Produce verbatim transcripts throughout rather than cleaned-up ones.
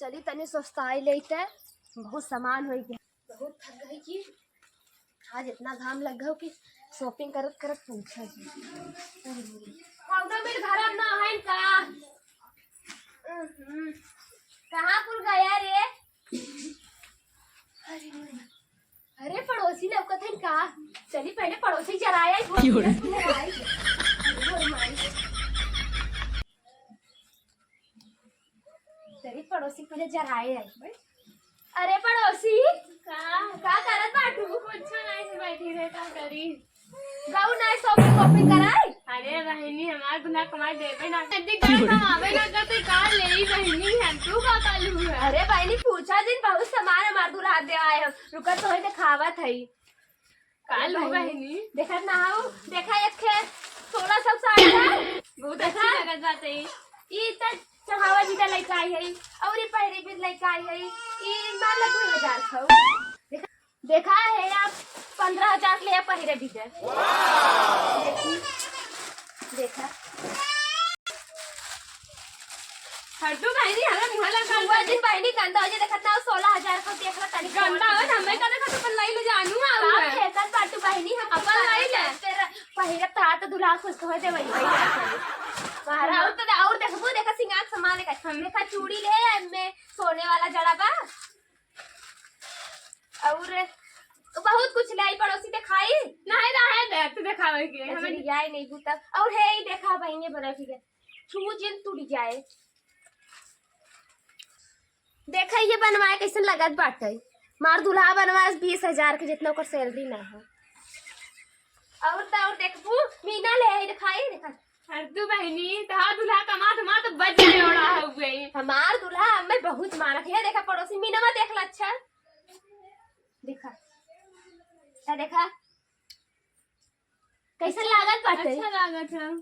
चली तनी सस्ताई लेते, बहुत सामान होइ गया, बहुत थक गई कि आज इतना घाम लग गयो कि shopping करत करत पूछा जी। कौनो मेरे घर में ना है का? हम्म, कहाँ कुल गया रे? अरे, अरे, पड़ोसी लौकत है का? चली पहले पड़ोसी जराया ही। क्यों रे? अरे, माई। चली पड़ोसी पहले जराए आई। अरे पड़ोसी, का? का करत बाटू? कुछ नहीं, बैठी रहे, का करी? गऊ ना shopping वॉपिंग कराई? अरे बहिनी, हमार दुल्हा कमाई देबे ना करती, का कमावे ना करती, का लेई बहिनी, हम तू का कालू है? अरे बहिनी, पूछा जिन, बहुत सामान हमार दुल्हा दे आए हम। रुका, तोहे देखावत हई। कालू बहिनी। देखत ना हऊ, देखा एक ठे सोलह सौ साड़ी है। बहुत देखा? अच्छी लगत बाटे। ई त चढ़ावा जी का लइका आई है, और ई पहिरे भी लइका आई है, ई मान लो दो हजार खाऊ। देखा, देखा है आप, पन्द्रह हजार ले पहिरे भी दे। देखी, देखा। हड्डू बहिनी, हमरा मुँह लगा हुआ दिन बहिनी गंदा हो जाए, देखत ना हो, सोलह हजार को देख ला तनी गंदा हो, हमें का देखत अपन लाई ले जानू आओ का है। फेंकत बाटू बहिनी, हम अपन लाई ले। तेरा पहिरे तात दुल्हा खुश हो दे वही। बाहर और तो और देखबू, देखा सिंगार सामान का, देखा चूड़ी ले, एमे सोने वाला जड़ा बा। और बहुत कुछ लाई पड़ोसी देखाई। नहीं रहे दे, तू देखावे के। अच्छा, हमें ये आई नहीं बूता। और है ही देखा बहिनी बना के। छू जिन टूट जाए। देखा ये बनवाए कैसन लगत बाटे। मार दुल्हा बनवाए बीस हजार के, जितना ओकर salary ना हो। और तो और देखबू, मीना ले आई दिखाई, देखा। अरे तू बहिनी, तहार दुल्हा कमा धमा तो बज में उड़ा हुए। हमार दुल्हा हमें बहुत मानत है। देखा पड़ोसी मीनवा देख ला, अच्छा। देखा। ये देखा। कैसन लागत बाटे? अच्छा लागत है।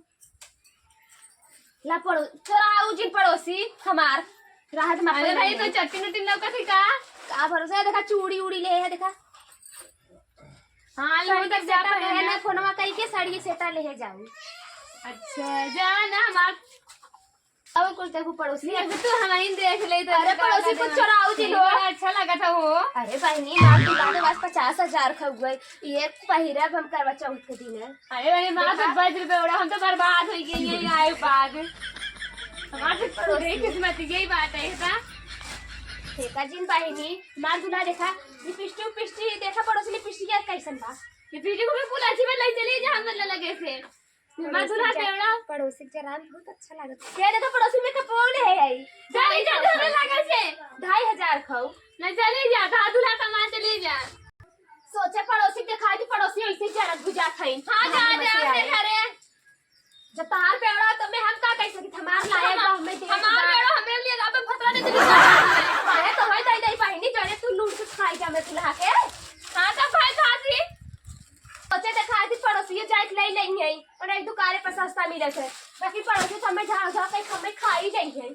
ला पड़ो-, चोराऊ जिन पड़ोसी हमार। राहत मा अरे पड़े भाई, रहे। तो चट्टी नट्टी लौकत है का? का भरोसा है, देखा चूड़ी उड़ी ले है, देखा। हाँ, लो साड़ी तो के जा सेटा पहना। पहना, फोनवा कई के साड़ी के सेटा ले है जाऊ। अच्छा, जा ना हमार अब कुछ देखो पड़ोसी। ये तो हम ही देख ले तो अरे पड़ोसी कुछ चोराऊ जी लो। बड़ा अच्छा लगा था वो। अरे बहिनी, मार दुल्हा के पास पचास हजार खा हुआ है। ये पहिरब हम करवा चौथ के दिन है। अरे बहिनी, मार तो देखा? बज रुपए उड़ा, हम तो बर्बाद हो गए ये आए बाद। हमारे तो पड़ोसी। खुदे किस्मत यही बात है का। देखा जिन बहिनी, मार दुल्हा देखा, लिपस्टिक, लिपस्टिक देखा पड़ोसी, लिपस्टिक यार कैसन बा? ये पीछे को भी फूल अच्छी में ले चली जा हम लगे से। मैं पड़ोसी दूल्हा जा-, देवड़ा। पड़ोसी के जरान बहुत अच्छा लागत। ये देखो पड़ोसी में कपड़ा ले है आई। चली जा, दूल्हा लगा से। ढाई हजार खाऊ। नहीं चली जा, धा दूल्हा कमा चली जा। सोचे पड़ोसी के खाए कि पड़ोसी ऐसे ही जरत बुझा खाई। हाँ, जा, जा, अपने घरे। जब तार बेवड़ा तो मैं हम का कह सकी, हमार लाए हम-, बा, हमें देख हमार बा। बेवड़ा हमें लिए अब फतरा दे दे। अरे तो भाई दाई दाई बहिनी जाने तू लूट के खाई जा मैं दुल्हा के। हाँ, तो भाई खाती। सोचे देखा थी पड़ोसियो जाए ले लेंगे, और एक दुकाने पर सस्ता मिलत है, बाकी पड़ोसी तो हमें झाड़ झाड़ के हमें खा ही जाएंगे।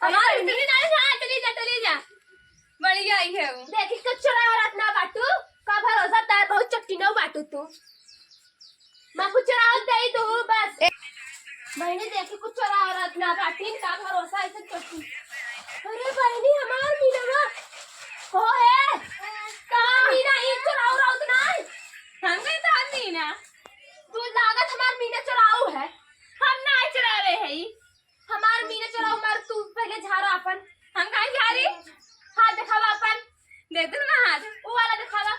हमारे इतनी नहीं खा, चली जा, चली जा, बढ़िया ही है वो। देखी कुछ चुरा रहा ना बाटू, का भरोसा तार बहुत चट्टी ना बाटू तू। मैं कुछ चुरा दे दू बस। बहिनी देखी कुछ चुरा रहा ना बाटी, का भरोसा ऐसे चट्टी। अरे बहिनी हमार मीनवा हो है, का मीना ई चुरा रहा ना। हम कहीं तो हम मीना। तू लागत हमार मीना चुराऊ है। हम ना चुरा रहे हैं। हमार मीना चुराऊ मार, तू पहले झाड़ा अपन। हम काहे झाड़ी? हाथ दिखावा अपन। दे दे ना हाथ। वो वाला दिखावा।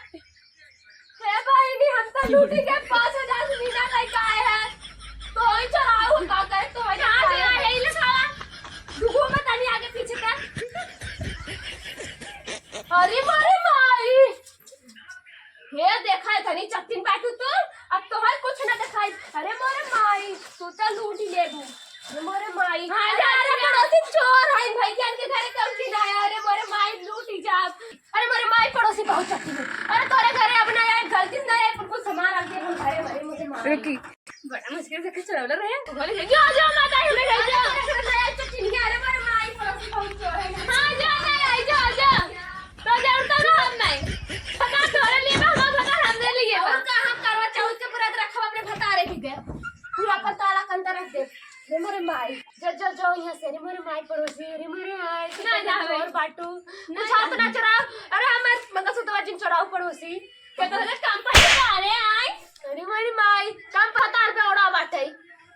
हे बहिनी, हम तो लूटी के पाँच हजार से मीना लेके आए हैं। तो ही चुराऊ का करे, तो ही कहाँ से आए हैं, ये दिखावा। दुगो में तनी आगे पीछे कर। अरे मारे माई। हे देखा है धनी चट्टिन बाटू तू, अब तोहर कुछ ना देखाई। अरे मोरे माई, तू तो लूट ही लेबू। अरे मोरे माई, हाँ, अरे, जा, अरे, जा। पड़ोसी चोर है, भैया के घरे कौन की ना है? अरे मोरे माई, लूट ही जा। अरे मोरे माई, पड़ोसी बहुत चट्टिन है। अरे तोरे घरे अब ना आए, गलती से ना आए, कुल कुल सामान रख दे हम घरे, अरे मोरे माई। रुकी। बड़ा मुश्किल से कुछ रौला रहे। बोले, "ये आ जाओ, माता, ये ले जाओ।" अरे, अरे, अरे, अरे, चुटकिनिया, अरे, अरे, माई, पड़ोसी बहुत चोर है। हाँ, जाओ, नहीं, आई, जाओ, जाओ। तो जरूरत ना हम नहीं। पता तोरे लिए ना, हम पता हम दे लिए और बा। का हम करवा चौथ के व्रत रखब अपने भतारे भी दे। पूरा अपन ताला के अंदर रख दे। रे मोरे माई, जो, जो, जो यहाँ से, रे मोरे माई पड़ोसी, रे मोरे माई, तू ना, तो ना, चोर बाटू। ना, कुछ हाथ ना। ना चोराओ। अरे हमार मंगलसूत्र जिन चोराओ पड़ोसी। के तो रे काम पर जा रे आई। अरे मोरे माई, काम पतार पे ओड़ा बाटे।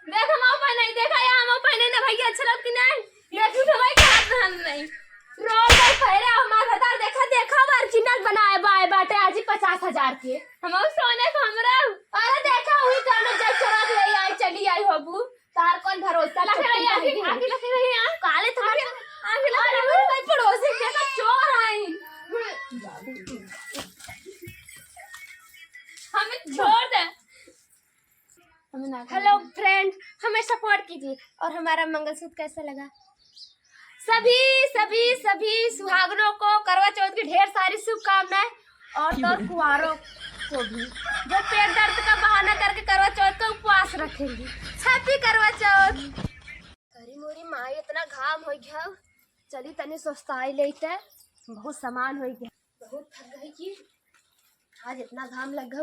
देख हम पहने, देखा या हम पहने ना भैया, अच्छा लग कि नहीं? देखी तो भाई, क्या पहन नहीं। रोल भाई पहले हमार भतार देखा, देखा original बनाए बाए बाटे आज ही पचास हजार के। हम सोने को हमरा। अरे देखा हुई तो हम जब चोरा के ले आई, चली आई होबू। तार कौन भरोसा लगे रही, आगे, आगे लगे रही, हाँ। काले तो आगे, आगे लगे रही। अरे भाई पड़ोसी के तो चोर आई। हमें छोड़ दे। हेलो फ्रेंड, हमें सपोर्ट कीजिए। और हमारा मंगलसूत्र कैसा लगा? सभी, सभी, सभी सुहागनों को करवा चौथ की ढेर सारी शुभकामनाएं और तो कुंवारों को भी, जो पेट दर्द का बहाना करके करवा चौथ का उपवास रखेंगी। हैप्पी करवा चौथ। अरे मोरी माई, इतना घाम हो गया, चली तनी स्वस्थाई लेते, बहुत सामान हो गया, बहुत थक गई कि आज इतना घाम लग गया।